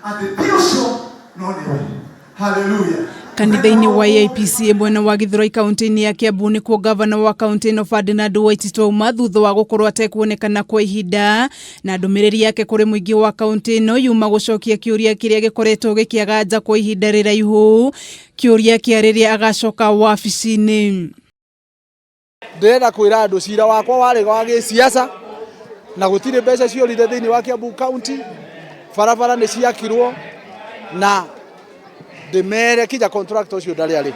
Atĩ ti ũcio no nĩwe. Haleluya. Kanitha-inĩ wa AIPCA mwena wa Githurai kaunti-inĩ ya Kiambu nĩkuo gavana wa kaunti ĩno Ferdinand Waititu auma thutha wa gũkorwo atekuonekana kwa ihinda na ndũmĩrĩri yake kũrĩ mũingĩ wa kaunti ĩno yuma gũcokia kĩũria kĩrĩa gĩkoretwo gĩkĩaganja kwa ihinda rĩraihu, kĩũria kĩa rĩrĩa agacoka wabici-inĩ. Ndĩrenda kwĩra andũ cira wakwa warĩ wa gĩsiasa na gũtirĩ mbeca ciorire thĩinĩ wa Kiambu County, barabara nĩ ciakirwo na ndĩmere kinya contractor ũcio ndarĩ arĩhwo,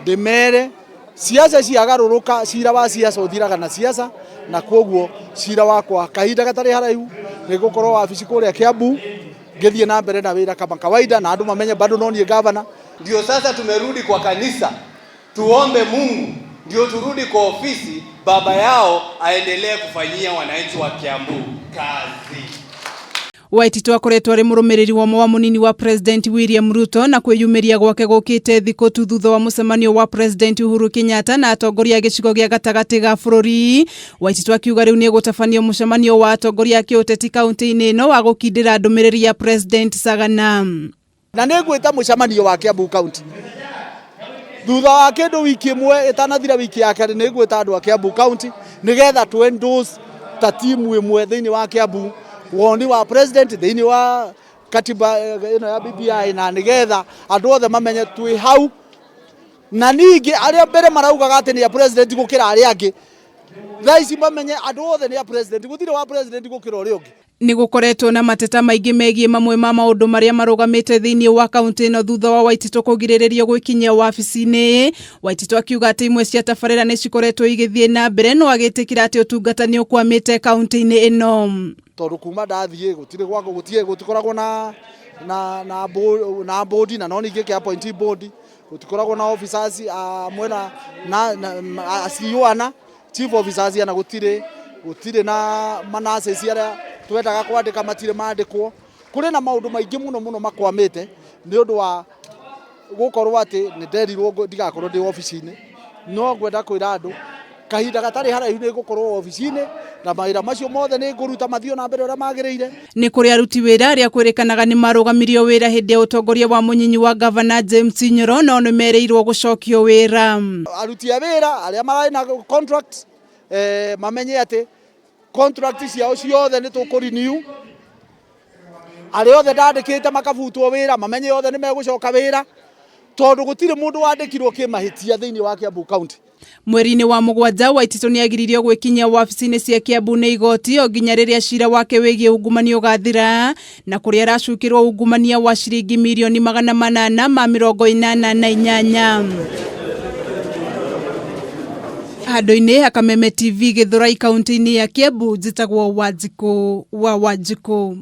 ndĩmere siasa ciagarũrũka, cira wa siasa ũthiraga na siasa, na koguo cira wakwa kahinda gatarĩ haraihu nĩ ngũkorwo wabici kũrĩa Kiambu ngĩthiĩ na mbere na wĩra kama kawaida, na andũ mamenye bado no niĩ gavana. Ndio sasa tumerudi kwa kanisa tuombe Mungu ndio turudi kwa ofisi, baba yao aendelee kufanyia wananchi wa Kiambu kazi. Waititu akoretwo arĩ mũrũmĩrĩri wa ũmwe wa mũnini wa President William Ruto na kwĩyumĩria gwake gũkĩte thikũ tu thutha wa mũcemanio wa President Uhuru Kenyatta na atongoria a gĩcigo gĩa gatagatĩ ga bũrũri. Waititu akiuga rĩu nĩ egũtabania mũcemanio wa atongoria a kĩũteti kaunti-inĩ ĩno wa gũkindĩra ndũmĩrĩri ya President Sagana. Na nĩ ngwĩta mũcemanio wa Kiambu County thutha wa kĩndũ wiki ĩmwe ĩtanathira wiki ya kerĩ, nĩ ngwĩta andũ a Kiambu County nĩgetha tũ endorse ta timu ĩmwe thĩinĩ wa Kiambu woni wa president thĩinĩ wa katiba ĩno ya BBI, na nĩgetha andũ othe mamenye twĩ hau. Na ningĩ arĩa mbere maraugaga atĩ nĩ a president gũkĩra arĩa angĩ, thaa ici mamenye andũ othe nĩ a president, gũtirĩ wa president gũkĩra ũrĩa ũngĩ. Nĩ gũkoretwo na mateta maingĩ megiĩ mamwe ma maũndũ marĩa marũgamĩte thĩinĩ wa kaunti ĩno thutha wa Waititu kũgirĩrĩrio gwĩkinyia wabici-inĩ. Waititu akiuga atĩ imwe cia tabarĩra nĩ cikoretwo igĩthiĩ na mbere no agĩtĩkĩra atĩ ũtungata nĩ ũkwamĩte kaunti-inĩ ĩno. Tondũ kuma ndathiĩ gũtirĩ gwa gũtirĩ gũtikoragwo na na na na board, na no ningĩ kĩa appointee board gũtikoragwo na officers a mwena na, na CEO ana chief officers ana, gũtirĩ gũtirĩ na manurses arĩa twendaga kwandĩka matirĩ mandĩkwo. Kũrĩ na maũndũ maingĩ mũno mũno makwamĩte nĩ ũndũ wa gũkorwo atĩ nĩ nderirwo ndigakorwo ndĩ obici-inĩ. No ngwenda kwĩra andũ kahinda gatarĩ haraihu nĩ ngũkorwo obici-inĩ na mawĩra macio mothe nĩ ngũruta mathiĩ na mbere ũrĩa magĩrĩire. Nĩ kũrĩ aruti wĩra arĩa kwĩrĩkanaga nĩ marũgamirio wĩra hĩndĩ ya ũtongoria wa mũnyinyi wa gavana James Nyoro no nĩ merĩirwo gũcokio wĩra. Aruti a wĩra arĩa mararĩ na contract mamenye atĩ contract ciao ciothe nĩ tũkũ renew. Arĩa othe ndandĩkĩte makabutwo wĩra mamenye othe nĩ megũcoka wĩra, tondũ gũtirĩ mũndũ wandĩkirwo kĩmahĩtia thĩinĩ wa Kiambu County. Mweri-inĩ wa mũgwanja Waititu nĩ agiririo gwĩkinyia wabici-inĩ cia Kiambu nĩ igoti o nginya rĩrĩa cira wake wĩgiĩ ungumania ũgathira, na kũrĩa aracukĩrwo ungumania wa ciringi mirioni 888. Handũ-inĩ ha Kameme TV Gĩthũrai kaunti-inĩ ya Kiambu, njĩtagwo Wanjikũ wa Wanjikũ.